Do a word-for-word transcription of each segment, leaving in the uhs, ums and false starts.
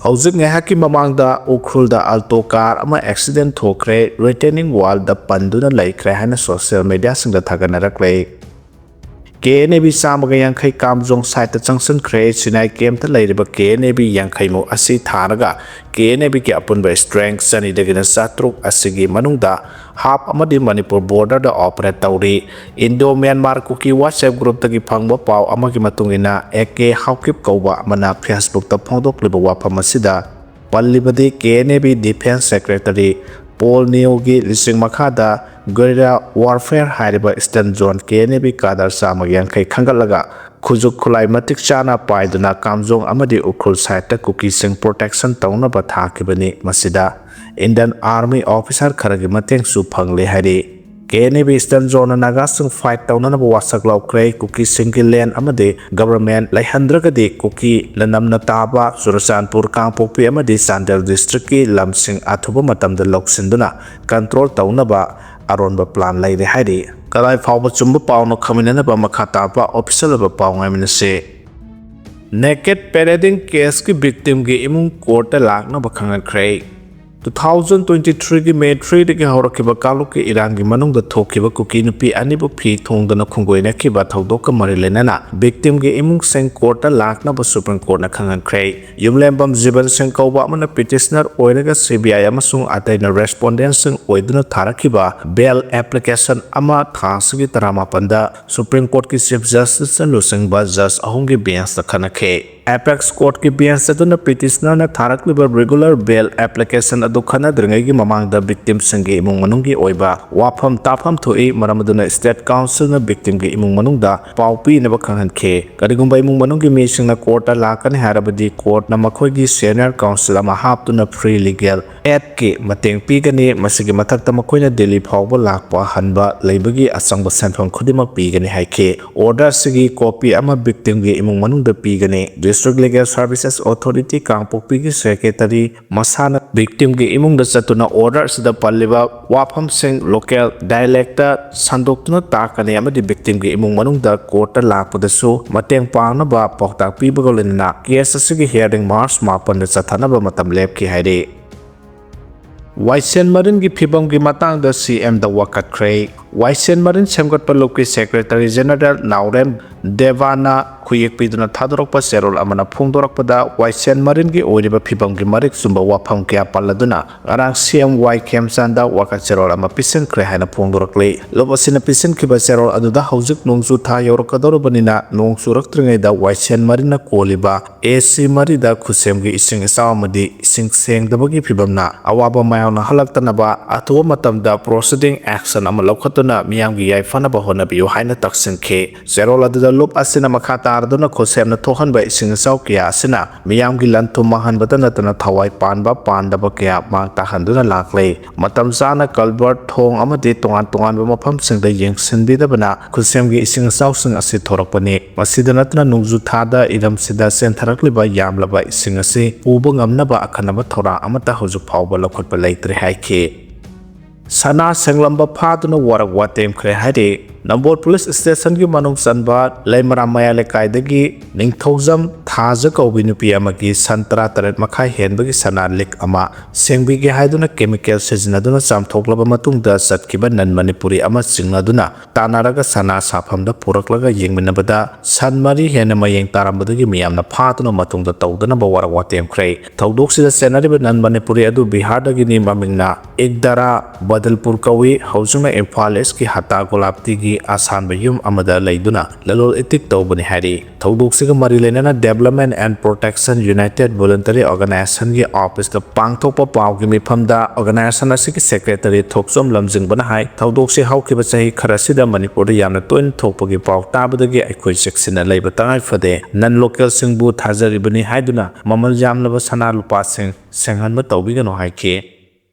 ꯍꯧꯖꯤꯛ ꯉꯥꯏꯍꯥꯛꯀꯤ ꯃꯃꯥꯡꯗ ꯎꯈ꯭ꯔꯨꯜꯗ Alto car ꯑꯃ accident ꯊꯣꯛꯈ꯭ꯔꯦ, retaining wallꯗ ꯄꯟꯗꯨꯅ ꯂꯩꯈ꯭ꯔꯦ ꯍꯥꯏꯅ social mediaꯁꯤꯡꯗ ꯊꯥꯒꯠꯅꯔꯛꯂꯦ꯫ KNA B ꯆꯥꯝꯃꯒ ꯌꯥꯡꯈꯩ ꯀꯥꯝꯖꯣꯡ siteꯇ ꯆꯪꯁꯤꯟꯈ꯭ꯔꯦ꯫ ꯁꯤꯅꯥꯏ campꯇ ꯂꯩꯔꯤꯕ KNA B ꯌꯥꯡꯈꯩꯃꯨꯛ ꯑꯁꯤ ꯊꯥꯔꯒ KNA Bꯒꯤ ꯑꯄꯨꯟꯕ strength ꯆꯅꯤꯗꯒꯤꯅ ꯆꯥꯇ꯭ꯔꯨꯛ ꯑꯁꯤꯒꯤ ꯃꯅꯨꯡꯗ ꯍꯥꯞ ꯑꯃꯗꯤ ꯃꯅꯤꯄꯨꯔ borderꯗ operate ꯇꯧꯔꯤ꯫ Indo Myanmar Kuki WhatsApp groupꯇꯒꯤ ꯐꯪꯕ ꯄꯥꯎ ꯑꯃꯒꯤ ꯃꯇꯨꯡ ꯏꯟꯅ, A K ꯍꯥꯎꯀꯤꯞ ꯀꯧꯕ ꯑꯃꯅ Facebookꯇ ꯐꯣꯡꯗꯣꯛꯂꯤꯕ ꯋꯥꯐꯝ ꯑꯁꯤꯗ, ꯄꯜꯂꯤꯕꯗꯤ KNA B Defence Secretary Paul Neoꯒꯤ ꯂꯤꯁꯤꯡ ꯃꯈꯥꯗ guerrilla warfare ꯍꯥꯏꯔꯤꯕ Eastern Zone KNA B cadre ꯆꯥꯝꯃꯒ ꯌꯥꯡꯈꯩ ꯈꯟꯒꯠꯂꯒ ꯈꯨꯠꯁꯨ ꯈꯨꯠꯂꯥꯏ ꯃꯇꯤꯛ ꯆꯥꯅ ꯄꯥꯏꯗꯨꯅ ꯀꯥꯝꯖꯣꯡ ꯑꯃꯗꯤ ꯎꯈ꯭ꯔꯨꯜ siteꯇ ꯀꯨꯀꯤꯁꯤꯡ protection ꯇꯧꯅꯕ ꯊꯥꯈꯤꯕꯅꯤ꯫ ꯃꯁꯤꯗ Indian Army officer ꯈꯔꯒꯤ ꯃꯇꯦꯡꯁꯨ ꯐꯪꯂꯦ ꯍꯥꯏꯔꯤ꯫ KNA B Eastern Zoneꯅ ꯅꯥꯒꯥꯁꯤꯡ fight ꯇꯧꯅꯅꯕ ꯋꯥꯁꯛ ꯂꯧꯈ꯭ꯔꯦ꯫ ꯀꯨꯀꯤꯁꯤꯡꯒꯤ land ꯑꯃꯗꯤ government ꯂꯩꯍꯟꯗ꯭ꯔꯒꯗꯤ ꯀꯨꯀꯤ ꯂꯅꯝꯅ ꯇꯥꯕ ꯆꯨꯔꯆꯥꯟꯄꯨꯔ, ꯀꯥꯡꯄꯣꯛꯄꯤ ꯑꯃꯗꯤ ꯆꯥꯟꯗꯦꯜ districtꯀꯤ ꯂꯝꯁꯤꯡ ꯑꯊꯨꯕ ꯃꯇꯝꯗ ꯂꯧꯁꯤꯟꯗꯨꯅ control ꯇꯧꯅꯕ ꯑꯔꯣꯟꯕ plan ꯂꯩꯔꯦ ꯍꯥꯏꯔꯤ꯫ ꯀꯗꯥꯏ ꯐꯥꯎꯕ ꯆꯨꯝꯕ ꯄꯥꯎꯅꯣ ꯈꯪꯃꯤꯟꯅꯅꯕ ꯃꯈꯥ ꯇꯥꯕ official ꯑꯣꯏꯕ ꯄꯥꯎ ꯉꯥꯏꯃꯤꯟꯅꯁꯤ꯫ Naked parading caseꯀꯤ victimꯒꯤ ꯏꯃꯨꯡ courtꯇ ꯂꯥꯛꯅꯕ ꯈꯪꯍꯟꯈ꯭ꯔꯦ꯫ Two thousand twenty threeꯒꯤ May threeꯗꯒꯤ ꯍꯧꯔꯛꯈꯤꯕ ꯀꯥꯡꯂꯨꯞꯀꯤ ꯏꯔꯥꯡꯒꯤ ꯃꯅꯨꯡꯗ ꯊꯣꯛꯈꯤꯕ ꯀꯨꯀꯤ ꯅꯨꯄꯤ ꯑꯅꯤꯕꯨ ꯐꯤ ꯊꯣꯡꯗꯅ ꯈꯣꯡꯒꯣꯏꯅꯈꯤꯕ ꯊꯧꯗꯣꯛꯀ ꯃꯔꯤ ꯂꯩꯅꯅ victimꯒꯤ ꯏꯃꯨꯡꯁꯤꯡ courtꯇ ꯂꯥꯛꯅꯕ Supreme Courtꯅ ꯈꯪꯍꯟꯈ꯭ꯔꯦ꯫ ꯌꯨꯝꯂꯦꯝꯕꯝ ꯖꯤꯕꯟ ꯁꯤꯡ ꯀꯧꯕ ꯑꯃꯅ petitioner ꯑꯣꯏꯔꯒ CBI ꯑꯃꯁꯨꯡ ꯑꯇꯩꯅ respondentꯁꯤꯡ ꯑꯣꯏꯗꯨꯅ ꯊꯥꯔꯛꯈꯤꯕ bail application ꯑꯃ ꯊꯥ ꯑꯁꯤꯒꯤ ꯇꯔꯥꯃꯥꯄꯟꯗ Supreme Courtꯀꯤ Chief Justiceꯅ ꯂꯨꯆꯤꯡꯕ judge ꯑꯍꯨꯝꯒꯤ benchꯇ ꯈꯟꯅꯈꯤ꯫ Apex Courtꯀꯤ bench ꯑꯗꯨꯅ petitionerꯅ ꯊꯥꯔꯛꯂꯤꯕ regular bail application ꯑꯗꯨ ꯈꯟꯅꯗ꯭ꯔꯤꯉꯩꯒꯤ ꯃꯃꯥꯡꯗ victimꯁꯤꯡꯒꯤ ꯏꯃꯨꯡ ꯃꯅꯨꯡꯒꯤ ꯑꯣꯏꯕ ꯋꯥꯐꯝ ꯇꯥꯐꯝ ꯊꯣꯛꯏ, ꯃꯔꯝ ꯑꯗꯨꯅ State Councilꯅ victimꯒꯤ ꯏꯃꯨꯡ ꯃꯅꯨꯡꯗ ꯄꯥꯎ ꯄꯤꯅꯕ ꯈꯪꯍꯟꯈꯤ꯫ ꯀꯔꯤꯒꯨꯝꯕ ꯏꯃꯨꯡ ꯃꯅꯨꯡꯒꯤ ꯃꯤꯁꯤꯡꯅ courtꯇ ꯂꯥꯛꯀꯅꯤ ꯍꯥꯏꯔꯕꯗꯤ courtꯅ ꯃꯈꯣꯏꯒꯤ senior counsel ꯑꯃ ꯍꯥꯞꯇꯨꯅ free legal aidꯀꯤ ꯃꯇꯦꯡ ꯄꯤꯒꯅꯤ꯫ ꯃꯁꯤꯒꯤ ꯃꯊꯛꯇ ꯃꯈꯣꯏꯅ ꯗꯤꯜꯂꯤ ꯐꯥꯎꯕ ꯂꯥꯛꯄ ꯍꯟꯕ ꯂꯩꯕꯒꯤ ꯑꯆꯪꯕ ꯁꯦꯟꯐꯝ ꯈꯨꯗꯤꯡꯃꯛ ꯄꯤꯒꯅꯤ ꯍꯥꯏꯈꯤ꯫ Order ꯑꯁꯤꯒꯤ copy ꯑꯃ victimꯒꯤ ꯏꯃꯨꯡ ꯃꯅꯨꯡꯗ ꯄꯤꯒꯅꯤ꯫ District Legal Services Authority ꯀꯥꯡꯄꯣꯛꯄꯤꯒꯤ secretary ꯃꯁꯥꯅ victimꯒꯤ ꯏꯃꯨꯡꯗ ꯆꯠꯇꯨꯅ order ꯑꯁꯤꯗ ꯄꯜꯂꯤꯕ ꯋꯥꯐꯝꯁꯤꯡ local dialectꯇ ꯁꯟꯗꯣꯛꯇꯨꯅ ꯇꯥꯛꯀꯅꯤ ꯑꯃꯗꯤ victimꯒꯤ ꯏꯃꯨꯡ ꯃꯅꯨꯡꯗ courtꯇ ꯂꯥꯛꯄꯗꯁꯨ ꯃꯇꯦꯡ ꯄꯥꯡꯅꯕ ꯄꯥꯎꯇꯥꯛ ꯄꯤꯕꯒ ꯂꯣꯏꯅꯅ case ꯑꯁꯤꯒꯤ hearing March ꯃꯥꯄꯟꯗ ꯆꯠꯊꯅꯕ ꯃꯇꯝ ꯂꯦꯞꯈꯤ ꯍꯥꯏꯔꯤ꯫ ꯋꯥꯏꯁꯦꯟ ꯃꯔꯤꯟꯒꯤ ꯐꯤꯕꯝꯒꯤ ꯃꯇꯥꯡꯗ ꯁꯤ ꯑꯦꯝꯗ ꯋꯥꯀꯠꯈ꯭ꯔꯦ꯫ ꯋꯥꯏꯁꯦꯟ ꯃꯔꯤꯟ ꯁꯦꯝꯒꯠꯄ ꯂꯨꯞꯀꯤ secretary general ꯅꯥꯎꯔꯦꯝ ꯗꯦꯕꯥꯅ ꯈꯨꯌꯦꯛ ꯄꯤꯗꯨꯅ ꯊꯥꯗꯣꯔꯛꯄ ꯆꯦꯔꯣꯜ ꯑꯃꯅ ꯐꯣꯡꯗꯣꯔꯛꯄꯗ, ꯋꯥꯏꯁꯦꯟ ꯃꯔꯤꯟꯒꯤ ꯑꯣꯏꯔꯤꯕ ꯐꯤꯕꯝꯒꯤ ꯃꯔꯤꯛ ꯆꯨꯝꯕ ꯋꯥꯐꯝ ꯀꯌꯥ ꯄꯜꯂꯗꯨꯅ ꯉꯔꯥꯡ ꯁꯤ ꯑꯦꯝ ꯋꯥꯏ ꯈꯦꯝꯆꯥꯟꯗ ꯋꯥꯀꯠ ꯆꯦꯔꯣꯜ ꯑꯃ ꯄꯤꯁꯤꯟꯈ꯭ꯔꯦ ꯍꯥꯏꯅ ꯐꯣꯡꯗꯣꯔꯛꯂꯤ꯫ ꯂꯨꯞ ꯑꯁꯤꯅ ꯄꯤꯁꯤꯟꯈꯤꯕ ꯆꯦꯔꯣꯜ ꯑꯗꯨꯗ ꯍꯧꯖꯤꯛ ꯅꯣꯡꯖꯨ ꯊꯥ ꯌꯧꯔꯛꯀꯗꯧꯔꯕꯅꯤꯅ, ꯅꯣꯡ ꯆꯨꯔꯛꯇ꯭ꯔꯤꯉꯩꯗ ꯋꯥꯏꯁꯦꯟ ꯃꯔꯤꯟꯅ ꯀꯣꯜꯂꯤꯕ ꯑꯦ ꯁꯤ ꯃꯔꯤꯗ ꯈꯨꯠꯁꯦꯝꯒꯤ ꯏꯁꯤꯡ ꯏꯆꯥꯎ ꯑꯃꯗꯤ ꯏꯁꯤꯡ ꯁꯦꯡꯗꯕꯒꯤ ꯐꯤꯕꯝꯅ ꯑꯋꯥꯕ ꯃꯥꯌꯣꯛꯅꯍꯜꯂꯛꯇꯅꯕ ꯑꯊꯨꯕ ꯃꯇꯝꯗ proceeding action ꯑꯃ ꯂꯧꯈꯠꯇꯨꯅ ꯃꯤꯌꯥꯝꯒꯤ ꯌꯥꯏꯐꯅꯕ ꯍꯣꯠꯅꯕꯤꯌꯨ ꯍꯥꯏꯅ ꯇꯛꯁꯤꯟꯈꯤ꯫ ꯆꯦꯔꯣꯜ ꯑꯗꯨꯗ ꯂꯨꯞ ꯑꯁꯤꯅ ꯃꯈꯥ ꯇꯥꯔꯗꯨꯅ ꯈꯨꯠꯁꯦꯝꯅ ꯊꯣꯛꯍꯟꯕ ꯏꯁꯤꯡ ꯏꯆꯥꯎ ꯀꯌꯥ ꯑꯁꯤꯅ ꯃꯤꯌꯥꯝꯒꯤ ꯂꯟ ꯊꯨꯝ ꯃꯥꯡꯍꯟꯕꯇ ꯅꯠꯇꯅ ꯊꯋꯥꯏ ꯄꯥꯟꯕ ꯄꯥꯟꯗꯕ ꯀꯌꯥ ꯃꯥꯡ ꯇꯥꯛꯍꯟꯗꯨꯅ ꯂꯥꯛꯂꯦ꯫ ꯃꯇꯝ ꯆꯥꯅ culvert, ꯊꯣꯡ ꯑꯃꯗꯤ ꯇꯣꯉꯥꯟ ꯇꯣꯉꯥꯟꯕ ꯃꯐꯝꯁꯤꯡꯗ ꯌꯦꯡꯁꯤꯟꯕꯤꯗꯕꯅ ꯈꯨꯠꯁꯦꯝꯒꯤ ꯏꯁꯤꯡ ꯏꯆꯥꯎꯁꯤꯡ ꯑꯁꯤ ꯊꯣꯔꯛꯄꯅꯤ꯫ ꯃꯁꯤꯗ ꯅꯠꯇꯅ ꯅꯣꯡꯖꯨ ꯊꯥꯗ ꯏꯔꯝꯁꯤꯗ ꯆꯦꯟꯊꯔꯛꯂꯤꯕ ꯌꯥꯝꯂꯕ ꯏꯁꯤꯡ ꯑꯁꯤ ꯄꯨꯕ ꯉꯝꯅꯕ ꯑꯈꯟꯅꯕ ꯊꯧꯔꯥꯡ ꯑꯃꯠꯇ ꯍꯧꯖꯤꯛ ꯐꯥꯎꯕ ꯂꯧꯈꯠꯄ ꯂꯩꯇ꯭ꯔꯦ ꯍꯥꯏꯈꯤ꯫ ꯁꯅꯥ ꯁꯦꯡꯂꯝꯕ ꯐꯥꯗꯨꯅ ꯋꯥꯔꯛ ꯋꯥꯇꯦꯝꯈ꯭ꯔꯦ ꯍꯥꯏꯔꯤ꯫ ꯅꯝꯕꯣꯜ police stationꯒꯤ ꯃꯅꯨꯡ ꯆꯟꯕ ꯂꯩꯃꯔꯥꯝ ꯃꯌꯥꯏ ꯂꯩꯀꯥꯏꯗꯒꯤ ꯅꯤꯡꯊꯧꯖꯝ ꯊꯥꯖ ꯀꯧꯕꯤ ꯅꯨꯄꯤ ꯑꯃꯒꯤ ꯁꯟ ꯇꯔꯥꯇꯔꯦꯠ ꯃꯈꯥꯏ ꯍꯦꯟꯕꯒꯤ ꯁꯅꯥ ꯂꯤꯛ ꯑꯃ ꯁꯦꯡꯕꯤꯒꯦ ꯍꯥꯏꯗꯨꯅ chemical ꯁꯤꯖꯤꯟꯅꯗꯨꯅ ꯆꯥꯝꯊꯣꯛꯂꯕ ꯃꯇꯨꯡꯗ ꯆꯠꯈꯤꯕ non Manipuri ꯑꯃ ꯆꯤꯡꯅꯗꯨꯅ ꯇꯥꯟꯅꯔꯒ ꯁꯅꯥ ꯁꯥꯐꯝꯗ ꯄꯨꯔꯛꯂꯒ ꯌꯦꯡꯃꯤꯟꯅꯕꯗ ꯁꯟ ꯃꯔꯤ ꯍꯦꯟꯅ ꯃꯌꯦꯡ ꯇꯥꯔꯝꯕꯗꯒꯤ ꯃꯤꯌꯥꯝꯅ ꯐꯥꯗꯨꯅ ꯃꯇꯨꯡꯗ ꯇꯧꯗꯅꯕ ꯋꯥꯔꯛ ꯋꯥꯇꯦꯝꯈ꯭ꯔꯦ꯫ ꯊꯧꯗꯣꯛꯁꯤꯗ ꯆꯦꯟꯅꯔꯤꯕ non Manipuri ꯑꯗꯨ ꯕꯤꯍꯥꯔꯗꯒꯤꯅꯤ꯫ ꯃꯃꯤꯡꯅ ꯏꯛꯗꯥꯔꯥ ꯕꯗꯜꯄꯨꯔ ꯀꯧꯏ꯫ ꯍꯧꯖꯤꯛꯅ ꯏꯝꯐꯥꯜ ꯏꯁꯀꯤ ꯍꯇꯥ ꯒꯣꯂꯥꯞꯇꯤꯒꯤ ꯑꯁꯥꯟꯕ ꯌꯨꯝ ꯑꯃꯗ ꯂꯩꯗꯨꯅ ꯂꯂꯣꯜ ꯏꯇꯤꯛ ꯇꯧꯕꯅꯤ ꯍꯥꯏꯔꯤ꯫ ꯊꯧꯗꯣꯛꯁꯤꯒ ꯃꯔꯤ ꯂꯩꯅꯅ Development and Protection United Voluntary Organizationꯒꯤ officeꯇ ꯄꯥꯡꯊꯣꯛꯄ ꯄꯥꯎꯒꯤ ꯃꯤꯐꯝꯗ organization ꯑꯁꯤꯒꯤ secretary ꯊꯣꯛꯆꯣꯝ ꯂꯝꯖꯤꯡꯕꯅ ꯍꯥꯏ, ꯊꯧꯗꯣꯛꯁꯤ ꯍꯧꯈꯤꯕ ꯆꯍꯤ ꯈꯔꯁꯤꯗ ꯃꯅꯤꯄꯨꯔꯗ ꯌꯥꯝꯅ ꯇꯣꯏꯅ ꯊꯣꯛꯄꯒꯤ ꯄꯥꯎ ꯇꯥꯕꯗꯒꯤ ꯑꯩꯈꯣꯏ ꯆꯦꯛꯁꯤꯟꯅ ꯂꯩꯕ ꯇꯉꯥꯏ ꯐꯗꯦ꯫ Non localꯁꯤꯡꯕꯨ ꯊꯥꯖꯔꯤꯕꯅꯤ ꯍꯥꯏꯗꯨꯅ ꯃꯃꯜ ꯌꯥꯝꯂꯕ ꯁꯅꯥ ꯂꯨꯄꯥꯁꯤꯡ ꯁꯦꯡꯍꯟꯕ ꯇꯧꯕꯤꯒꯅꯨ ꯍꯥꯏꯈꯤ꯫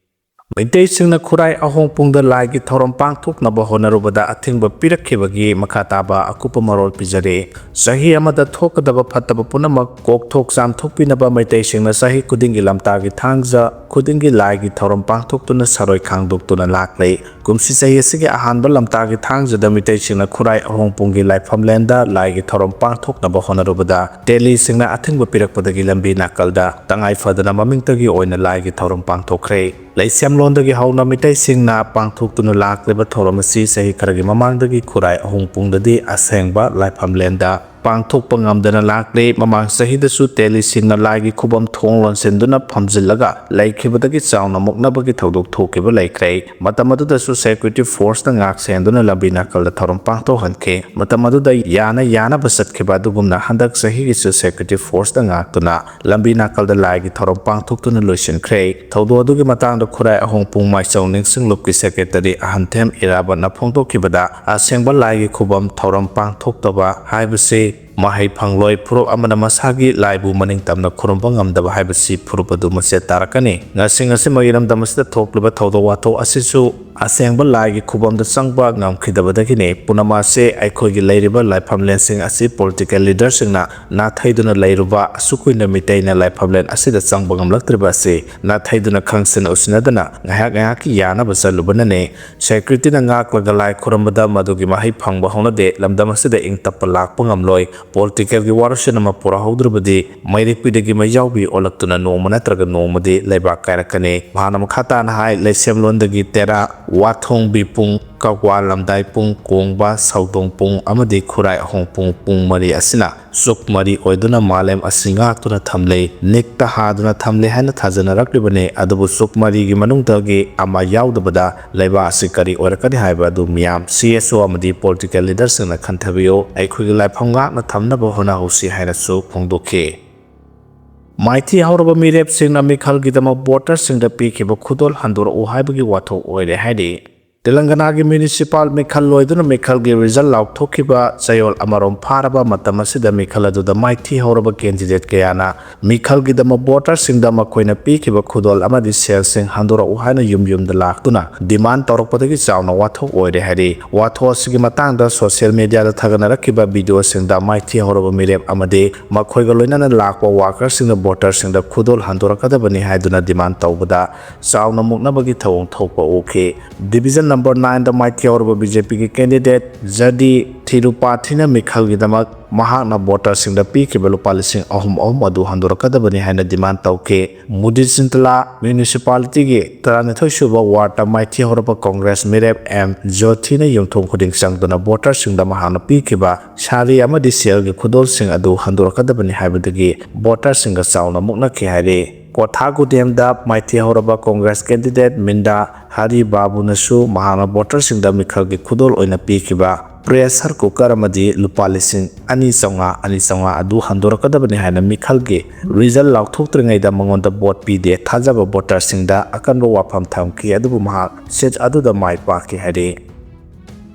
ꯃꯩꯇꯩꯁꯤꯡꯅ ꯈꯨꯔꯥꯏ ꯑꯍꯣꯡꯄꯨꯡꯗ ꯂꯥꯏꯒꯤ ꯊꯧꯔꯝ ꯄꯥꯡꯊꯣꯛꯅꯕ ꯍꯣꯠꯅꯔꯨꯕꯗ ꯑꯊꯤꯡꯕ ꯄꯤꯔꯛꯈꯤꯕꯒꯤ ꯃꯈꯥ ꯇꯥꯕ ꯑꯀꯨꯞꯄ ꯃꯔꯣꯜ ꯄꯤꯖꯔꯤ꯫ ꯆꯍꯤ ꯑꯃꯗ ꯊꯣꯛꯀꯗꯕ ꯐꯠꯇꯕ ꯄꯨꯝꯅꯃꯛ ꯀꯣꯛꯊꯣꯛ ꯆꯥꯝꯊꯣꯛꯄꯤꯅꯕ ꯃꯩꯇꯩꯁꯤꯡꯅ ꯆꯍꯤ ꯈꯨꯗꯤꯡꯒꯤ ꯂꯝꯇꯥꯒꯤ ꯊꯥꯡꯖ ꯈꯨꯗꯤꯡꯒꯤ ꯂꯥꯏꯒꯤ ꯊꯧꯔꯝ ꯄꯥꯡꯊꯣꯛꯇꯨꯅ ꯁꯔꯣꯏ ꯈꯥꯡꯗꯣꯛꯇꯨꯅ ꯂꯥꯛꯂꯤ꯫ ꯀꯨꯝꯁꯤ ꯆꯍꯤ ꯑꯁꯤꯒꯤ ꯑꯍꯥꯟꯕ ꯂꯝꯇꯥꯒꯤ ꯊꯥꯡꯖꯗ ꯃꯤꯇꯩꯁꯤꯡꯅ ꯈꯨꯔꯥꯏ ꯑꯍꯣꯡꯄꯨꯡꯒꯤ ꯂꯥꯏꯐꯝꯂꯦꯟꯗ ꯂꯥꯏꯒꯤ ꯊꯧꯔꯝ ꯄꯥꯡꯊꯣꯛꯅꯕ ꯍꯣꯠꯅꯔꯨꯕꯗ ꯇꯦꯂꯤꯁꯤꯡꯅ ꯑꯊꯤꯡꯕ ꯄꯤꯔꯛꯄꯗꯒꯤ ꯂꯝꯕꯤ ꯅꯥꯀꯜꯗ ꯇꯉꯥꯏ ꯐꯗꯅ ꯃꯃꯤꯡꯇꯒꯤ ꯑꯣꯏꯅ ꯂꯥꯏꯒꯤ ꯊꯧꯔꯝ ꯄꯥꯡꯊꯣꯛꯈ꯭ꯔꯦ꯫ ꯂꯩꯁꯦꯝꯂꯣꯟꯗꯒꯤ ꯍꯧꯅ ꯃꯤꯇꯩꯁꯤꯡꯅ ꯄꯥꯡꯊꯣꯛꯇꯨꯅ ꯂꯥꯛꯂꯤꯕ ꯊꯧꯔꯝ ꯑꯁꯤ ꯆꯍꯤ ꯈꯔꯒꯤ ꯃꯃꯥꯡꯗꯒꯤ ꯈꯨꯔꯥꯏ ꯑꯍꯣꯡꯄꯨꯡꯗꯗꯤ ꯑꯁꯦꯡꯕ ꯂꯥꯏꯐꯝꯂꯦꯟꯗ ꯄꯥꯡꯊꯣꯛꯄ ꯉꯝꯗꯅ ꯂꯥꯛꯂꯤ꯫ ꯃꯃꯥꯡ ꯆꯍꯤꯗꯁꯨ ꯇꯦꯂꯤꯁꯤꯡꯅ ꯂꯥꯏꯒꯤ ꯈꯨꯕꯝ ꯊꯣꯡ ꯂꯣꯟꯁꯤꯟꯗꯨꯅ ꯐꯝꯖꯤꯜꯂꯒ ꯂꯩꯈꯤꯕꯗꯒꯤ ꯆꯥꯎꯅ ꯃꯨꯛꯅꯕꯒꯤ ꯊꯧꯗꯣꯛ ꯊꯣꯛꯈꯤꯕ ꯂꯩꯈ꯭ꯔꯦ꯫ ꯃꯇꯝ ꯑꯗꯨꯗꯁꯨ ꯁꯦꯀ꯭ꯌꯨꯔꯤꯇꯤ ꯐꯣꯔꯁꯅ ꯉꯥꯛ ꯁꯦꯟꯗꯨꯅ ꯂꯝꯕꯤ ꯅꯥꯀꯜꯗ ꯊꯧꯔꯝ ꯄꯥꯡꯊꯣꯛꯍꯟꯈꯤ꯫ ꯃꯇꯝ ꯑꯗꯨꯗ ꯌꯥꯅ ꯌꯥꯅꯕ ꯆꯠꯈꯤꯕ ꯑꯗꯨꯒꯨꯝꯅ ꯍꯟꯗꯛ ꯆꯍꯤꯒꯤꯁꯨ ꯁꯦꯀ꯭ꯌꯨꯔꯤꯇꯤ ꯐꯣꯔꯁꯅ ꯉꯥꯛꯇꯨꯅ ꯂꯝꯕꯤ ꯅꯥꯀꯜꯗ ꯂꯥꯏꯒꯤ ꯊꯧꯔꯝ ꯄꯥꯡꯊꯣꯛꯇꯨꯅ ꯂꯣꯏꯁꯤꯟꯈ꯭ꯔꯦ꯫ ꯊꯧꯗꯣꯛ ꯑꯗꯨꯒꯤ ꯃꯇꯥꯡꯗ ꯈꯨꯔꯥꯏ ꯑꯍꯣꯡꯄꯨꯡ ꯃꯥꯏꯆꯧ ꯅꯤꯡꯁꯤꯡꯂꯨꯞꯀꯤ ꯁꯦꯀ꯭ꯔꯦꯇꯔꯤ ꯑꯍꯟꯊꯦꯝ ꯏꯔꯥꯕꯠꯅ ꯐꯣꯡꯗꯣꯛꯈꯤꯕꯗ, ꯑꯁꯦꯡꯕ ꯂꯥꯏꯒꯤ ꯈꯨꯕꯝ ꯊꯧꯔꯝ ꯄꯥꯡꯊꯣꯛꯇꯕ ꯍꯥꯏꯕꯁꯤ ꯃꯍꯩ ꯐꯪꯂꯣꯏ꯫ ꯐꯨꯔꯨꯞ ꯑꯃꯅ ꯃꯁꯥꯒꯤ ꯂꯥꯏꯕꯨ ꯃꯅꯤꯡ ꯇꯝꯅ ꯈꯨꯔꯨꯝꯕ ꯉꯝꯗꯕ ꯍꯥꯏꯕꯁꯤ ꯐꯨꯔꯨꯞ ꯑꯗꯨ ꯃꯆꯦꯠ ꯇꯥꯔꯛꯀꯅꯤ꯫ ꯉꯁꯤ ꯉꯁꯤꯃꯛ ꯏꯔꯝꯗꯝ ꯑꯁꯤꯗ ꯊꯣꯛꯂꯤꯕ ꯊꯧꯗꯣꯛ ꯋꯥꯊꯣꯛ ꯑꯁꯤꯁꯨ ꯑꯁꯦꯡꯕ ꯂꯥꯏꯒꯤ ꯈꯨꯕꯝꯗ ꯆꯪꯕ ꯉꯝꯈꯤꯗꯕꯗꯒꯤꯅꯤ꯫ ꯄꯨꯝꯅꯃꯛ ꯑꯁꯤ ꯑꯩꯈꯣꯏꯒꯤ ꯂꯩꯔꯤꯕ ꯂꯥꯏꯐꯝꯂꯦꯟꯁꯤꯡ ꯑꯁꯤ ꯄꯣꯂꯤꯇꯤꯀꯦꯜ ꯂꯤꯗꯔꯁꯤꯡꯅ ꯅꯥꯊꯩꯗꯨꯅ ꯂꯩꯔꯨꯕ, ꯑꯁꯨꯛ ꯀꯨꯏꯅ ꯃꯤꯇꯩꯅ ꯂꯥꯏꯐꯝꯂꯦꯟ ꯑꯁꯤꯗ ꯆꯪꯕ ꯉꯝꯂꯛꯇ꯭ꯔꯤꯕ ꯑꯁꯤ ꯅꯥꯊꯩꯗꯨꯅ ꯈꯪꯁꯤꯟ ꯎꯁꯤꯟꯅꯗꯅ ꯉꯥꯏꯍꯥꯛ ꯉꯥꯏꯍꯥꯛꯀꯤ ꯌꯥꯅꯕ ꯆꯠꯂꯨꯕꯅꯅꯤ꯫ ꯁꯦꯀ꯭ꯌꯨꯔꯤꯇꯤꯅ ꯉꯥꯛꯂꯒ ꯂꯥꯏ ꯈꯨꯔꯨꯝꯕꯗ ꯃꯗꯨꯒꯤ ꯃꯍꯩ ꯐꯪꯕ ꯍꯧꯅꯗꯦ꯫ ꯂꯝꯗꯝ ꯑꯁꯤꯗ ꯏꯪ ꯇꯞꯄ ꯂꯥꯛꯄ ꯉꯝꯂꯣꯏ꯫ ꯄꯣꯂꯤꯇꯤꯀꯦꯜꯒꯤ ꯋꯥꯔꯣꯏꯁꯤꯟ ꯑꯃ ꯄꯨꯔꯛꯍꯧꯗ꯭ꯔꯕꯗꯤ ꯃꯩꯔꯦꯛꯄꯤꯗꯒꯤ ꯃꯩꯖꯥꯎꯕꯤ ꯑꯣꯜꯂꯛꯇꯨꯅ ꯅꯣꯡꯃ ꯅꯠꯇ꯭ꯔꯒ ꯅꯣꯡꯃꯗꯤ ꯂꯩꯕꯥꯛ ꯀꯥꯏꯔꯛꯀꯅꯤ꯫ ꯃꯍꯥꯛꯅ ꯃꯈꯥ ꯇꯥꯅ ꯍꯥꯏ, ꯂꯩꯁꯦꯝꯂꯣꯟꯗꯒꯤ ꯇꯦꯔꯥ, ꯋꯥꯊꯣꯡꯕꯤ ꯄꯨꯡ, ꯀꯛꯋꯥ ꯂꯝꯗꯥꯏ ꯄꯨꯡ, ꯀꯣꯡꯕ, ꯁꯧꯗꯣꯡ ꯄꯨꯡ ꯑꯃꯗꯤ ꯈꯨꯔꯥꯏ ꯑꯍꯣꯡ ꯄꯨꯡ, ꯄꯨꯡ ꯃꯔꯤ ꯑꯁꯤꯅ ꯆꯨꯞ ꯃꯔꯤ ꯑꯣꯏꯗꯨꯅ ꯃꯥꯂꯦꯝ ꯑꯁꯤ ꯉꯥꯛꯇꯨꯅ ꯊꯝꯂꯤ, ꯅꯤꯛꯇ ꯍꯥꯗꯨꯅ ꯊꯝꯂꯤ ꯍꯥꯏꯅ ꯊꯥꯖꯅꯔꯛꯂꯤꯕꯅꯤ꯫ ꯑꯗꯨꯕꯨ ꯆꯨꯞ ꯃꯔꯤꯒꯤ ꯃꯅꯨꯡꯗꯒꯤ ꯑꯃ ꯌꯥꯎꯗꯕꯗ ꯂꯩꯕꯥꯛ ꯑꯁꯤ ꯀꯔꯤ ꯑꯣꯏꯔꯛꯀꯅꯤ ꯍꯥꯏꯕ ꯑꯗꯨ ꯃꯤꯌꯥꯝ, ꯁꯤ ꯑꯦꯁ ꯑꯣ ꯑꯃꯗꯤ ꯄꯣꯂꯤꯇꯤꯀꯦꯜ ꯂꯤꯗꯔꯁꯤꯡꯅ ꯈꯟꯊꯕꯤꯌꯨ꯫ ꯑꯩꯈꯣꯏꯒꯤ ꯂꯥꯏꯐꯝ ꯉꯥꯛꯅ ꯊꯝꯅꯕ ꯍꯣꯠꯅꯍꯧꯁꯤ ꯍꯥꯏꯅꯁꯨ ꯐꯣꯡꯗꯣꯛꯈꯤ꯫ ꯃꯥꯏꯊꯤ ꯍꯧꯔꯕ ꯃꯤꯔꯦꯞꯁꯤꯡꯅ ꯃꯤꯈꯜꯒꯤꯗꯃꯛ ꯚꯣꯇꯔꯁꯤꯡꯗ ꯄꯤꯈꯤꯕ ꯈꯨꯗꯣꯜ ꯍꯟꯗꯣꯔꯛꯎ ꯍꯥꯏꯕꯒꯤ ꯋꯥꯊꯣꯛ ꯑꯣꯏꯔꯦ ꯍꯥꯏꯔꯤ꯫ ꯇꯦꯂꯪꯒꯅꯥꯒꯤ ꯃ꯭ꯌꯨꯅꯤꯁꯤꯄꯥꯜ ꯃꯤꯈꯜ ꯂꯣꯏꯗꯨꯅ ꯃꯤꯈꯜꯒꯤ ꯔꯤꯖꯜ ꯂꯥꯎꯊꯣꯛꯈꯤꯕ ꯆꯌꯣꯜ ꯑꯃꯔꯣꯝ ꯐꯥꯔꯕ ꯃꯇꯝ ꯑꯁꯤꯗ ꯃꯤꯈꯜ ꯑꯗꯨꯗ ꯃꯥꯏꯊꯤ ꯍꯧꯔꯕ ꯀꯦꯟꯗꯤꯗꯦꯠ ꯀꯌꯥꯅ ꯃꯤꯈꯜꯒꯤꯗꯃꯛ ꯚꯣꯇꯔꯁꯤꯡꯗ ꯃꯈꯣꯏꯅ ꯄꯤꯈꯤꯕ ꯈꯨꯗꯣꯜ ꯑꯃꯗꯤ ꯁꯦꯜꯁꯤꯡ ꯍꯟꯗꯣꯔꯛꯎ ꯍꯥꯏꯅ ꯌꯨꯝ ꯌꯨꯝꯗ ꯂꯥꯛꯇꯨꯅ ꯗꯤꯃꯥꯟ ꯇꯧꯔꯛꯄꯗꯒꯤ ꯆꯥꯎꯅ ꯋꯥꯊꯣꯛ ꯑꯣꯏꯔꯦ ꯍꯥꯏꯔꯤ꯫ ꯋꯥꯊꯣꯛ ꯑꯁꯤꯒꯤ ꯃꯇꯥꯡꯗ ꯁꯣꯁꯤꯌꯦꯜ ꯃꯤꯗꯤꯌꯥꯗ ꯊꯥꯒꯠꯅꯔꯛꯈꯤꯕ ꯚꯤꯗꯤꯑꯣꯁꯤꯡꯗ ꯃꯥꯏꯊꯤ ꯍꯧꯔꯕ ꯃꯤꯔꯦꯞ ꯑꯃꯗꯤ ꯃꯈꯣꯏꯒ ꯂꯣꯏꯅꯅ ꯂꯥꯛꯄ ꯋꯥꯀꯔꯁꯤꯡꯅ ꯚꯣꯇꯔꯁꯤꯡꯗ ꯈꯨꯗꯣꯜ ꯍꯟꯗꯣꯔꯛꯀꯗꯕꯅꯤ ꯍꯥꯏꯗꯨꯅ ꯗꯤꯃꯥꯟ ꯇꯧꯕꯗ ꯆꯥꯎꯅ ꯃꯨꯛꯅꯕꯒꯤ ꯊꯧꯑꯣꯡ ꯊꯣꯛꯄ ꯎꯈꯤ꯫ ꯗꯤꯕꯤꯖꯟ ꯅꯝꯕꯔ ꯅꯥꯏꯟꯗ ꯃꯥꯏꯊꯤ ꯍꯧꯔꯕ ꯕꯤ ꯖꯦ ꯄꯤꯒꯤ ꯀꯦꯟꯗꯤꯗꯦꯠ ꯖꯗꯤ ꯊꯤꯔꯨꯄꯥꯊꯤꯅ ꯃꯤꯈꯜꯒꯤꯗꯃꯛ ꯃꯍꯥꯛꯅ ꯚꯣꯇꯔꯁꯤꯡꯗ ꯄꯤꯈꯤꯕ ꯂꯨꯄꯥ ꯂꯤꯁꯤꯡ ꯑꯍꯨꯝ ꯑꯍꯨꯝ ꯑꯗꯨ ꯍꯟꯗꯣꯔꯛꯀꯗꯕꯅꯤ ꯍꯥꯏꯅ ꯗꯤꯃꯥꯟ ꯇꯧꯈꯤ꯫ ꯃꯨꯗꯤꯆꯤꯟꯇꯂꯥ ꯃ꯭ꯌꯨꯅꯤꯁꯤꯄꯥꯂꯤꯇꯤꯒꯤ ꯇꯔꯥꯅꯤꯊꯣꯏ ꯁꯨꯕ ꯋꯥꯔꯗꯇ ꯃꯥꯏꯊꯤ ꯍꯧꯔꯕ ꯀꯣꯡꯒ꯭ꯔꯦꯁ ꯃꯤꯔꯦꯞ ꯑꯦꯝ ꯖꯣꯊꯤꯅ ꯌꯨꯝꯊꯣꯡ ꯈꯨꯗꯤꯡ ꯆꯪꯗꯨꯅ ꯚꯣꯇꯔꯁꯤꯡꯗ ꯃꯍꯥꯛꯅ ꯄꯤꯈꯤꯕ ꯁꯥꯔꯤ ꯑꯃꯗꯤ ꯁꯦꯜꯒꯤ ꯈꯨꯗꯣꯜꯁꯤꯡ ꯑꯗꯨ ꯍꯟꯗꯣꯔꯛꯀꯗꯕꯅꯤ ꯍꯥꯏꯕꯗꯒꯤ ꯚꯣꯇꯔꯁꯤꯡꯒ ꯆꯥꯎꯅ ꯃꯨꯛꯅꯈꯤ ꯍꯥꯏꯔꯤ꯫ ꯀꯣꯊꯥꯒꯨꯗꯦꯝꯗ ꯃꯥꯏꯊꯤ ꯍꯧꯔꯕ ꯀꯣꯡꯒ꯭ꯔꯦꯁ ꯀꯦꯟꯗꯤꯗꯦꯠ ꯃꯤꯟꯗꯥ ꯍꯔꯤ ꯕꯥꯕꯨꯅꯁꯨ ꯃꯍꯥꯛꯅ ꯚꯣꯇꯔꯁꯤꯡꯗ ꯃꯤꯈꯜꯒꯤ ꯈꯨꯗꯣꯜ ꯑꯣꯏꯅ ꯄꯤꯈꯤꯕ ꯄ꯭ꯔꯦꯁꯔ ꯀꯨꯀꯔ ꯑꯃꯗꯤ ꯂꯨꯄꯥ ꯂꯤꯁꯤꯡ ꯑꯅꯤ ꯆꯥꯝꯃꯉꯥ, ꯑꯅꯤ ꯆꯥꯝꯃꯉꯥ ꯑꯗꯨ ꯍꯟꯗꯣꯔꯛꯀꯗꯕꯅꯤ ꯍꯥꯏꯅ ꯃꯤꯈꯜꯒꯤ ꯔꯤꯖꯜ ꯂꯥꯎꯊꯣꯛꯇ꯭ꯔꯤꯉꯩꯗ ꯃꯉꯣꯟꯗ ꯚꯣꯠ ꯄꯤꯗꯦ ꯊꯥꯖꯕ ꯚꯣꯇꯔꯁꯤꯡꯗ ꯑꯀꯟꯕ ꯋꯥꯐꯝ ꯊꯝꯈꯤ, ꯑꯗꯨꯕꯨ ꯃꯍꯥꯛ ꯁꯤꯠ ꯑꯗꯨꯗ ꯃꯥꯏ ꯄꯥꯛꯈꯤ ꯍꯥꯏꯔꯤ꯫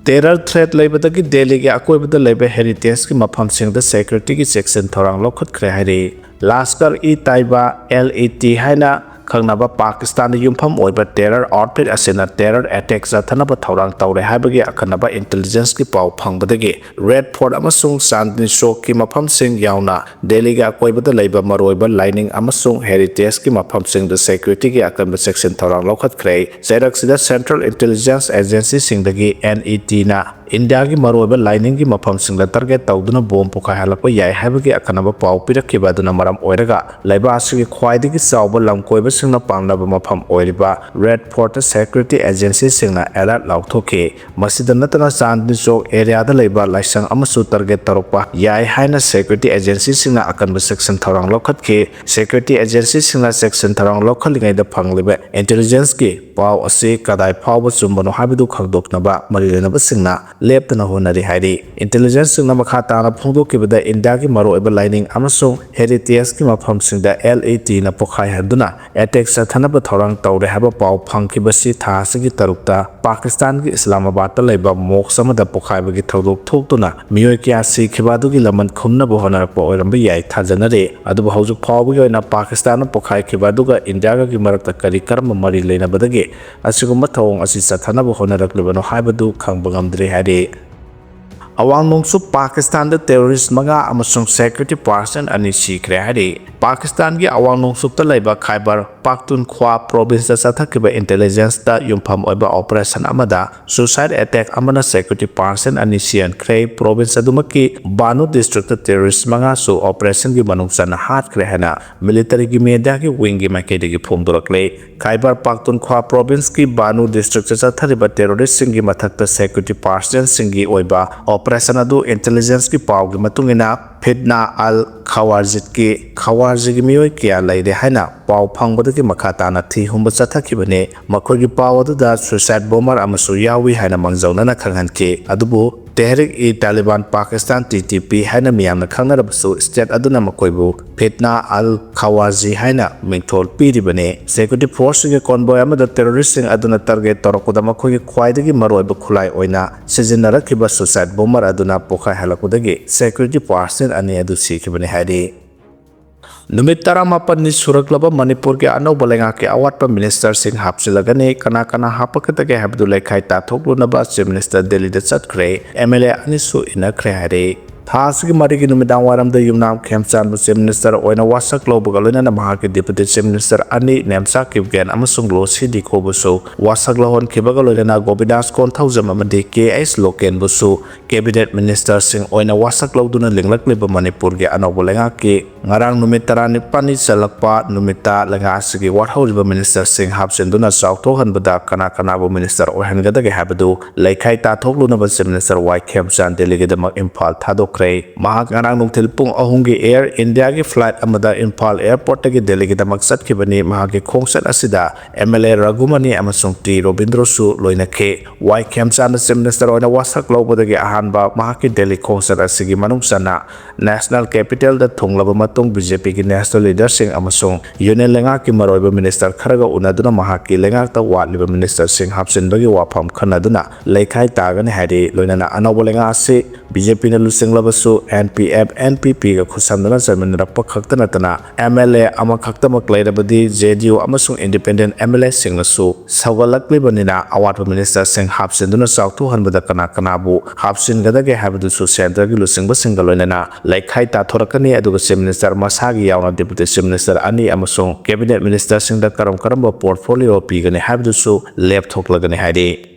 ꯇꯦꯔꯔ ꯊ꯭ꯔꯦꯠ ꯂꯩꯕꯗꯒꯤ ꯗꯦꯜꯂꯤꯒꯤ ꯑꯀꯣꯏꯕꯗ ꯂꯩꯕ ꯍꯦꯔꯤꯇꯦꯖꯀꯤ ꯃꯐꯝꯁꯤꯡꯗ ꯁꯦꯀ꯭ꯌꯨꯔꯤꯇꯤꯒꯤ ꯆꯦꯛꯁꯤꯟ ꯊꯧꯔꯥꯡ ꯂꯧꯈꯠꯈ꯭ꯔꯦ ꯍꯥꯏꯔꯤ꯫ ꯂꯥꯁꯀꯔ ꯏ ꯇꯥꯏꯕꯥ, ꯑꯦꯜ ꯏ ꯇꯤ ꯍꯥꯏꯅ ꯈꯪꯅꯕ ꯄꯥꯀꯤꯁꯇꯥꯟꯗ ꯌꯨꯝꯐꯝ ꯑꯣꯏꯕ ꯇꯦꯔꯔ ꯑꯥꯎꯠꯐꯤꯠ ꯑꯁꯤꯅ ꯇꯦꯔꯔ ꯑꯦꯇꯦꯛ ꯆꯠꯊꯅꯕ ꯊꯧꯔꯥꯡ ꯇꯧꯔꯦ ꯍꯥꯏꯕꯒꯤ ꯑꯈꯟꯅꯕ ꯏꯟꯇꯦꯂꯤꯖꯦꯟꯁꯀꯤ ꯄꯥꯎ ꯐꯪꯕꯗꯒꯤ ꯔꯦꯗ ꯐꯣꯔꯠ ꯑꯃꯁꯨꯡ ꯆꯥꯟꯗꯅꯤ ꯆꯧꯛꯀꯤ ꯃꯐꯝꯁꯤꯡ ꯌꯥꯎꯅ ꯗꯦꯜꯂꯤꯒꯤ ꯑꯀꯣꯏꯕꯗ ꯂꯩꯕ ꯃꯔꯨꯑꯣꯏꯕ ꯂꯥꯏꯅꯤꯡ ꯑꯃꯁꯨꯡ ꯍꯦꯔꯤꯇꯦꯖꯀꯤ ꯃꯐꯝꯁꯤꯡꯗ ꯁꯦꯀ꯭ꯌꯨꯔꯤꯇꯤꯒꯤ ꯑꯀꯟꯕ ꯆꯦꯛꯁꯤꯟ ꯊꯧꯔꯥꯡ ꯂꯧꯈꯠꯈ꯭ꯔꯦ꯫ ꯆꯩꯔꯛꯁꯤꯗ ꯁꯦꯟꯇ꯭ꯔꯦꯜ ꯏꯟꯇꯦꯂꯤꯖꯦꯟꯁ ꯑꯦꯖꯦꯟꯁꯤꯁꯤꯡꯗꯒꯤ ꯑꯦꯟ ꯏ ꯇꯤꯅ ꯏꯟꯗꯤꯌꯥꯒꯤ ꯃꯔꯨꯑꯣꯏꯕ ꯂꯥꯏꯅꯤꯡꯒꯤ ꯃꯐꯝꯁꯤꯡꯗ ꯇꯥꯔꯒꯦꯠ ꯇꯧꯗꯨꯅ ꯕꯣꯝ ꯄꯣꯈꯥꯏꯍꯜꯂꯛꯄ ꯌꯥꯏ ꯍꯥꯏꯕꯒꯤ ꯑꯈꯟꯅꯕ ꯄꯥꯎ ꯄꯤꯔꯛꯈꯤꯕ ꯑꯗꯨꯅ ꯃꯔꯝ ꯑꯣꯏꯔꯒ ꯂꯩꯕꯥꯛ ꯑꯁꯤꯒꯤ ꯈ꯭ꯋꯥꯏꯗꯒꯤ ꯆꯥꯎꯕ ꯂꯝꯀꯣꯏꯕꯁꯤꯡꯅ ꯄꯥꯝꯅꯕ ꯃꯐꯝ ꯑꯣꯏꯔꯤꯕ ꯔꯦꯗ ꯐꯣꯔꯠꯇ ꯁꯦꯀ꯭ꯌꯨꯔꯤꯇꯤ ꯑꯦꯖꯦꯟꯁꯤꯁꯤꯡꯅ ꯑꯦꯂꯔꯠ ꯂꯥꯎꯊꯣꯛꯈꯤ꯫ ꯃꯁꯤꯗ ꯅꯠꯇꯅ ꯆꯥꯟꯗꯅꯤ ꯆꯧꯛ ꯑꯦꯔꯤꯌꯥꯗ ꯂꯩꯕ ꯂꯥꯏꯁꯪ ꯑꯃꯁꯨ ꯇꯥꯔꯒꯦꯠ ꯇꯧꯔꯛꯄ ꯌꯥꯏ ꯍꯥꯏꯅ ꯁꯦꯀ꯭ꯌꯨꯔꯤꯇꯤ ꯑꯦꯖꯦꯟꯁꯤꯁꯤꯡꯅ ꯑꯀꯟꯕ ꯆꯦꯛꯁꯤꯟ ꯊꯧꯔꯥꯡ ꯂꯧꯈꯠꯈꯤ꯫ ꯁꯦꯀ꯭ꯌꯨꯔꯤꯇꯤ ꯑꯦꯖꯦꯟꯁꯤꯁꯤꯡꯅ ꯆꯦꯛꯁꯤꯟ ꯊꯧꯔꯥꯡ ꯂꯧꯈꯠꯂꯤꯉꯩꯗ ꯐꯪꯂꯤꯕ ꯏꯟꯇꯦꯂꯤꯖꯦꯟꯁꯀꯤ ꯄꯥꯎ ꯑꯁꯤ ꯀꯗꯥꯏ ꯐꯥꯎꯕ ꯆꯨꯝꯕꯅꯣ ꯍꯥꯏꯕꯗꯨ ꯈꯪꯗꯣꯛꯅꯕ ꯃꯔꯤ ꯂꯩꯅꯕꯁꯤꯡꯅ ꯂꯦꯞꯇꯅ ꯍꯣꯠꯅꯔꯤ ꯍꯥꯏꯔꯤ꯫ ꯏꯟꯇꯦꯂꯤꯖꯦꯟꯁꯁꯤꯡꯅ ꯃꯈꯥ ꯇꯥꯅ ꯐꯣꯡꯗꯣꯛꯈꯤꯕꯗ, ꯏꯟꯗꯤꯌꯥꯒꯤ ꯃꯔꯨꯑꯣꯏꯕ ꯂꯥꯏꯅꯤꯡ ꯑꯃꯁꯨꯡ ꯍꯦꯔꯤꯇꯦꯖꯀꯤ ꯃꯐꯝꯁꯤꯡꯗ ꯑꯦꯜ ꯏ ꯇꯤꯅ ꯄꯣꯈꯥꯏꯍꯟꯗꯨꯅ ꯑꯦꯇꯦꯛ ꯆꯠꯊꯅꯕ ꯊꯧꯔꯥꯡ ꯇꯧꯔꯦ ꯍꯥꯏꯕ ꯄꯥꯎ ꯐꯪꯈꯤꯕꯁꯤ ꯊꯥ ꯑꯁꯤꯒꯤ ꯇꯔꯨꯛꯇ ꯄꯥꯀꯤꯁꯇꯥꯟꯒꯤ ꯏꯁꯂꯥꯃꯥꯕꯥꯗꯇ ꯂꯩꯕ ꯃꯣꯛꯁ ꯑꯃꯗ ꯄꯣꯈꯥꯏꯕꯒꯤ ꯊꯧꯗꯣꯛ ꯊꯣꯛꯇꯨꯅ ꯃꯤꯑꯣꯏ ꯀꯌꯥ ꯁꯤꯈꯤꯕ ꯑꯗꯨꯒꯤ ꯂꯃꯟ ꯈꯨꯝꯅꯕ ꯍꯣꯠꯅꯔꯛꯄ ꯑꯣꯏꯔꯝꯕ ꯌꯥꯏ ꯊꯥꯖꯅꯔꯤ꯫ ꯑꯗꯨꯕꯨ ꯍꯧꯖꯤꯛ ꯐꯥꯎꯕꯒꯤ ꯑꯣꯏꯅ ꯄꯥꯀꯤꯁꯇꯥꯟꯅ ꯄꯣꯈꯥꯏꯈꯤꯕ ꯑꯗꯨꯒ ꯏꯟꯗꯤꯌꯥꯒꯒꯤ ꯃꯔꯛꯇ ꯀꯔꯤ ꯀꯔꯝꯕ ꯃꯔꯤ ꯂꯩꯅꯕꯗꯒꯤ ꯑꯁꯤꯒꯨꯝꯕ ꯊꯧꯑꯣꯡ ꯑꯁꯤ ꯆꯠꯊꯅꯕ ꯍꯣꯠꯅꯔꯛꯂꯤꯕꯅꯣ ꯍꯥꯏꯕꯗꯨ ꯈꯪꯕ ꯉꯝꯗ꯭ꯔꯤ ꯍꯥꯏꯔꯤ꯫ ꯑꯋꯥꯡ ꯅꯣꯡꯆꯨꯞ ꯄꯥꯀꯤꯁꯇꯥꯟꯗ ꯇꯦꯔꯣꯔꯤꯁ ꯃꯉꯥ ꯑꯃꯁꯨꯡ ꯁꯦꯀ꯭ꯌꯨꯔꯤꯇꯤ ꯄꯥꯔꯁꯟ ꯑꯅꯤ ꯁꯤꯈ꯭ꯔꯦ ꯍꯥꯏꯔꯤ꯫ ꯄꯥꯀꯤꯁꯇꯥꯟꯒꯤ ꯑꯋꯥꯡ ꯅꯣꯡꯆꯨꯞꯇ ꯂꯩꯕ ꯈꯥꯏꯕꯔ ꯄꯥꯈꯇꯨꯟꯈ꯭ꯋꯥ ꯄ꯭ꯔꯣꯚꯤꯟꯁꯇ ꯆꯠꯊꯈꯤꯕ ꯏꯟꯇꯦꯂꯤꯖꯦꯟꯁꯇ ꯌꯨꯝꯐꯝ ꯑꯣꯏꯕ ꯑꯣꯄꯔꯦꯁꯟ ꯑꯃꯗ ꯁꯨꯁꯥꯏꯠ ꯑꯦꯇꯦꯛ ꯑꯃꯅ ꯁꯦꯀ꯭ꯌꯨꯔꯤꯇꯤ ꯄꯥꯔꯁꯟ ꯑꯅꯤ ꯁꯤꯍꯟꯈ꯭ꯔꯦ꯫ ꯄ꯭ꯔꯣꯚꯤꯟꯁ ꯑꯗꯨꯃꯛꯀꯤ ꯕꯥꯅꯨ ꯗꯤꯁꯇ꯭ꯔꯤꯛꯇ ꯇꯦꯔꯣꯔꯤꯁ ꯃꯉꯥꯁꯨ ꯑꯣꯄꯔꯦꯁꯟꯒꯤ ꯃꯅꯨꯡ ꯆꯟꯅ ꯍꯥꯠꯈ꯭ꯔꯦ ꯍꯥꯏꯅ ꯃꯤꯂꯤꯇꯔꯤꯒꯤ ꯃꯦꯗꯤꯌꯥꯒꯤ ꯋꯤꯡꯒꯤ ꯃꯥꯏꯀꯩꯗꯒꯤ ꯐꯣꯡꯗꯣꯔꯛꯂꯦ꯫ ꯈꯥꯏꯕꯔ ꯄꯥꯈꯇꯨꯟꯈ꯭ꯋꯥ ꯄ꯭ꯔꯣꯚꯤꯟꯁꯀꯤ ꯕꯥꯅꯨ ꯗꯤꯁꯇ꯭ꯔꯤꯛꯇ ꯆꯠꯊꯔꯤꯕ ꯇꯦꯔꯣꯔꯤꯁꯁꯤꯡꯒꯤ ꯃꯊꯛꯇ ꯁꯦꯀ꯭ꯌꯨꯔꯤꯇꯤ ꯄꯥꯔꯁꯟꯁꯤꯡꯒꯤ ꯑꯣꯏꯕ ꯑꯣꯄꯔꯦꯁꯟ ꯑꯗꯨ ꯏꯟꯇꯦꯂꯤꯖꯦꯟꯁꯀꯤ ꯄꯥꯎꯒꯤ ꯃꯇꯨꯡ ꯏꯟꯅ ꯐꯤꯠꯅꯥ ꯑꯜ ꯈꯋꯥꯔꯖꯤꯠꯀꯤ ꯈꯋꯥꯔꯖꯤꯒꯤ ꯃꯤꯑꯣꯏ ꯀꯌꯥ ꯂꯩꯔꯦ ꯍꯥꯏꯅ ꯄꯥꯎ ꯐꯪꯕꯗꯒꯤ ꯃꯈꯥ ꯇꯥꯅ ꯊꯤ ꯍꯨꯝꯕ ꯆꯠꯊꯈꯤꯕꯅꯤ꯫ ꯃꯈꯣꯏꯒꯤ ꯄꯥꯎ ꯑꯗꯨꯗ ꯁꯨꯏꯁꯥꯏꯠ ꯕꯣꯝꯕꯔ ꯑꯃꯁꯨ ꯌꯥꯎꯏ ꯍꯥꯏꯅ ꯃꯥꯡꯖꯧꯅꯅ ꯈꯪꯍꯟꯈꯤ꯫ ꯑꯗꯨꯕꯨ ꯇꯦꯍꯔꯤꯛ E ꯇꯥꯂꯤꯕꯥꯟ Pakistan, T T P, ꯍꯥꯏꯅ ꯃꯤꯌꯥꯝꯅ ꯈꯪꯅꯔꯕꯁꯨ ꯁ꯭ꯇꯦꯠ ꯑꯗꯨꯅ ꯃꯈꯣꯏꯕꯨ ꯐꯤꯠꯅꯥ ꯑꯜ ꯈꯋꯥꯖꯤ ꯍꯥꯏꯅ ꯃꯤꯡꯊꯣꯜ ꯄꯤꯔꯤꯕꯅꯤ꯫ ꯁꯦꯀ꯭ꯌꯨꯔꯤꯇꯤ ꯐꯣꯔꯁꯁꯤꯡꯒꯤ ꯀꯣꯟꯕꯣꯏ ꯑꯃꯗ ꯇꯦꯔꯣꯔꯤꯁꯁꯤꯡ ꯑꯗꯨꯅ ꯇꯥꯔꯒꯦꯠ ꯇꯧꯔꯛꯄꯗ ꯃꯈꯣꯏꯒꯤ ꯈ꯭ꯋꯥꯏꯗꯒꯤ ꯃꯔꯨꯑꯣꯏꯕ ꯈꯨꯠꯂꯥꯏ ꯑꯣꯏꯅ ꯁꯤꯖꯤꯟꯅꯔꯛꯈꯤꯕ ꯁꯨꯏꯁꯥꯏꯠ ꯕꯣꯝꯕꯔ ꯑꯗꯨꯅ ꯄꯣꯈꯥꯏꯍꯜꯂꯛꯄꯗꯒꯤ ꯁꯦꯀ꯭ꯌꯨꯔꯤꯇꯤ ꯄꯥꯔꯁꯟ ꯑꯅꯤ ꯑꯗꯨ ꯁꯤꯈꯤꯕꯅꯤ ꯍꯥꯏꯔꯤ꯫ ꯅꯨꯃꯤꯠ ꯇꯔꯥꯃꯥꯄꯟꯅꯤ ꯁꯨꯔꯛꯂꯕ ꯃꯅꯤꯄꯨꯔꯒꯤ ꯑꯅꯧꯕ ꯂꯩꯉꯥꯛꯀꯤ ꯑꯋꯥꯠꯄ ꯃꯤꯅꯤꯁꯇꯔꯁꯤꯡ ꯍꯥꯞꯆꯤꯜꯂꯒꯅꯤ꯫ ꯀꯅꯥ ꯀꯅꯥ ꯍꯥꯞꯄꯛꯀꯗꯒꯦ ꯍꯥꯏꯕꯗꯨ ꯂꯩꯈꯥꯏ ꯇꯥꯊꯣꯛꯂꯨꯅꯕ ꯆꯤꯐ ꯃꯤꯅꯤꯁꯇꯔ ꯗꯦꯜꯂꯤꯗ ꯆꯠꯈ꯭ꯔꯦ꯫ ꯑꯦꯝ ꯑꯦꯜ ꯑꯦ ꯑꯅꯤꯁꯨ ꯏꯟꯅꯈ꯭ꯔꯦ ꯍꯥꯏꯔꯦ꯫ ꯊꯥ ꯑꯁꯤꯒꯤ ꯃꯔꯤꯒꯤ ꯅꯨꯃꯤꯗꯥꯡ ꯋꯥꯏꯔꯝꯗ ꯌꯨꯝꯅꯥꯝ ꯈꯦꯝꯆꯥꯟꯕꯨ ꯆꯤꯐ ꯃꯤꯅꯤꯁꯇꯔ ꯑꯣꯏꯅ ꯋꯥꯁꯛ ꯂꯧꯕꯒ ꯂꯣꯏꯅꯅ ꯃꯍꯥꯛꯀꯤ ꯗꯤꯄꯨꯇꯤ ꯆꯤꯐ ꯃꯤꯅꯤꯁꯇꯔ ꯑꯅꯤ ꯅꯦꯝꯆꯥ ꯀꯤꯞꯒꯦꯟ ꯑꯃꯁꯨꯡ ꯂꯣꯁꯤ ꯗꯤꯈꯣꯕꯨꯁꯨ ꯋꯥꯁꯛ ꯂꯧꯍꯟꯈꯤꯕꯒ ꯂꯣꯏꯅꯅ ꯒꯣꯕꯤꯟꯗꯥꯁ ꯀꯣꯟꯊꯧꯖꯝ ꯑꯃꯗꯤ ꯀꯦ ꯑꯩꯆ ꯂꯣꯀꯦꯟꯕꯨꯁꯨ ꯀꯦꯕꯤꯅꯦꯠ ꯃꯤꯅꯤꯁꯇꯔꯁꯤꯡ ꯑꯣꯏꯅ ꯋꯥꯁꯛ ꯂꯧꯗꯨꯅ ꯂꯤꯡꯂꯛꯂꯤꯕ ꯃꯅꯤꯄꯨꯔꯒꯤ ꯑꯅꯧꯕ ꯂꯩꯉꯥꯛꯀꯤ ꯉꯔꯥꯡ ꯅꯨꯃꯤꯠ ꯇꯔꯥꯅꯤꯄꯥꯜꯅꯤ ꯆꯜꯂꯛꯄ ꯅꯨꯃꯤꯠꯇ ꯂꯩꯉꯥꯛ ꯑꯁꯤꯒꯤ ꯋꯥꯠꯍꯧꯔꯤꯕ ꯃꯤꯅꯤꯁꯇꯔꯁꯤꯡ ꯍꯥꯞꯆꯤꯟꯗꯨꯅ ꯆꯥꯎꯊꯣꯛꯍꯟꯕꯗ ꯀꯅꯥ ꯀꯅꯥꯕꯨ ꯃꯤꯅꯤꯁꯇꯔ ꯑꯣꯏꯍꯟꯒꯗꯒꯦ ꯍꯥꯏꯕꯗꯨ ꯂꯩꯈꯥꯏ ꯇꯥꯊꯣꯛꯂꯨꯅꯕ ꯆꯤꯐ ꯃꯤꯅꯤꯁꯇꯔ ꯋꯥꯏ ꯈꯦꯝꯆꯥꯟ ꯗꯦꯜꯂꯤꯒꯤꯗꯃꯛ ꯏꯝꯐꯥꯜ ꯊꯥꯗꯣꯛꯈ꯭ꯔꯦ꯫ ꯈ꯭ꯔꯦ꯫ ꯃꯍꯥꯛ ꯉꯔꯥꯡ ꯅꯨꯡꯊꯤꯜ ꯄꯨꯡ ꯑꯍꯨꯝꯒꯤ ꯑꯦꯌꯔ ꯏꯟꯗꯤꯌꯥꯒꯤ ꯐ꯭ꯂꯥꯏꯠ ꯑꯃꯗ ꯏꯝꯐꯥꯜ ꯑꯦꯌꯔꯄꯣꯔꯠꯇꯒꯤ ꯗꯦꯜꯂꯤꯒꯤꯗꯃꯛ ꯆꯠꯈꯤꯕꯅꯤ꯫ ꯃꯍꯥꯛꯀꯤ ꯈꯣꯡꯆꯠ ꯑꯁꯤꯗ ꯑꯦꯝ ꯑꯦꯜ ꯑꯦ ꯔꯘꯨꯃꯅꯤ ꯑꯃꯁꯨꯡ ꯇꯤ ꯔꯣꯕꯤꯟꯗ꯭ꯔꯣꯁꯨ ꯂꯣꯏꯅꯈꯤ꯫ ꯋꯥꯏ ꯈꯦꯝꯆꯥꯟꯅ ꯆꯤꯐ ꯃꯤꯅꯤꯁꯇꯔ ꯑꯣꯏꯅ ꯋꯥꯁꯛ ꯂꯧꯕꯗꯒꯤ ꯑꯍꯥꯟꯕ ꯃꯍꯥꯛꯀꯤ ꯗꯦꯜꯂꯤ ꯈꯣꯡꯆꯠ ꯑꯁꯤꯒꯤ ꯃꯅꯨꯡ ꯆꯟꯅ ꯅꯦꯁꯅꯦꯜ ꯀꯦꯄꯤꯇꯦꯜꯗ ꯊꯨꯡꯂꯕ ꯃꯇꯨꯡ ꯕꯤ ꯖꯦ ꯄꯤꯒꯤ ꯅꯦꯁꯅꯦꯜ ꯂꯤꯗꯔꯁꯤꯡ ꯑꯃꯁꯨꯡ ꯌꯨꯅꯤꯌꯟ ꯂꯩꯉꯥꯛꯀꯤ ꯃꯔꯨꯑꯣꯏꯕ ꯃꯤꯅꯤꯁꯇꯔ ꯈꯔꯒ ꯎꯅꯗꯨꯅ ꯃꯍꯥꯛꯀꯤ ꯂꯩꯉꯥꯛꯇ ꯋꯥꯠꯂꯤꯕ ꯃꯤꯅꯤꯁꯇꯔꯁꯤꯡ ꯍꯥꯞꯆꯤꯟꯕꯒꯤ ꯋꯥꯐꯝ ꯈꯟꯅꯗꯨꯅ ꯂꯩꯈꯥꯏ ꯇꯥꯒꯅꯤ ꯍꯥꯏꯔꯤ꯫ ꯂꯣꯏꯅꯅ ꯑꯅꯧꯕ ꯂꯩꯉꯥꯛ ꯑꯁꯤ ꯕꯤ ꯖꯦ ꯄꯤꯅ ꯂꯨꯆꯤꯡꯂꯕꯁꯨ N P F, N P ꯄꯤꯒ ꯈꯨꯠꯁꯝꯅꯅ ꯆꯠꯃꯤꯟꯅꯔꯛꯄ ꯈꯛꯇ ꯅꯠꯇꯅ ꯑꯦꯝ ꯑꯦꯜ ꯑꯦ ꯑꯃꯈꯛꯇꯃꯛ ꯂꯩꯔꯕꯗꯤ ꯖꯦ ꯗꯤ ꯌꯨ ꯑꯃꯁꯨꯡ ꯏꯟꯗꯤꯄꯦꯟꯗꯦꯟꯠ ꯑꯦꯝ ꯑꯦꯜ ꯑꯦꯁꯤꯡꯅꯁꯨ ꯁꯧꯒꯠꯂꯛꯂꯤꯕꯅꯤꯅ ꯑꯋꯥꯠꯄ ꯃꯤꯅꯤꯁꯇꯔꯁꯤꯡ ꯍꯥꯞꯆꯤꯟꯗꯨꯅ ꯆꯥꯎꯊꯣꯛꯍꯟꯕꯗ ꯀꯅꯥ ꯀꯅꯥꯕꯨ ꯍꯥꯞꯆꯤꯟꯒꯗꯒꯦ ꯍꯥꯏꯕꯗꯨꯁꯨ ꯁꯦꯟꯇꯔꯒꯤ ꯂꯨꯆꯤꯡꯕꯁꯤꯡꯒ ꯂꯣꯏꯅꯅ ꯂꯩꯈꯥꯏ ꯇꯥꯊꯣꯔꯛꯀꯅꯤ꯫ ꯑꯗꯨꯒ ꯆꯤꯐ ꯃꯤꯅꯤꯁꯇꯔ ꯃꯁꯥꯒꯤ ꯌꯥꯎꯅ ꯗꯤꯄꯨꯇꯤ ꯆꯤꯐ ꯃꯤꯅꯤꯁꯇꯔ ꯑꯅꯤ ꯑꯃꯁꯨꯡ ꯀꯦꯕꯤꯅꯦꯠ ꯃꯤꯅꯤꯁꯇꯔꯁꯤꯡꯗ ꯀꯔꯝ ꯀꯔꯝꯕ ꯄꯣꯔꯠꯐꯣꯂꯤꯑꯣ ꯄꯤꯒꯅꯤ ꯍꯥꯏꯕꯗꯨꯁꯨ ꯂꯦꯞꯊꯣꯛꯂꯒꯅꯤ ꯍꯥꯏꯔꯤ꯫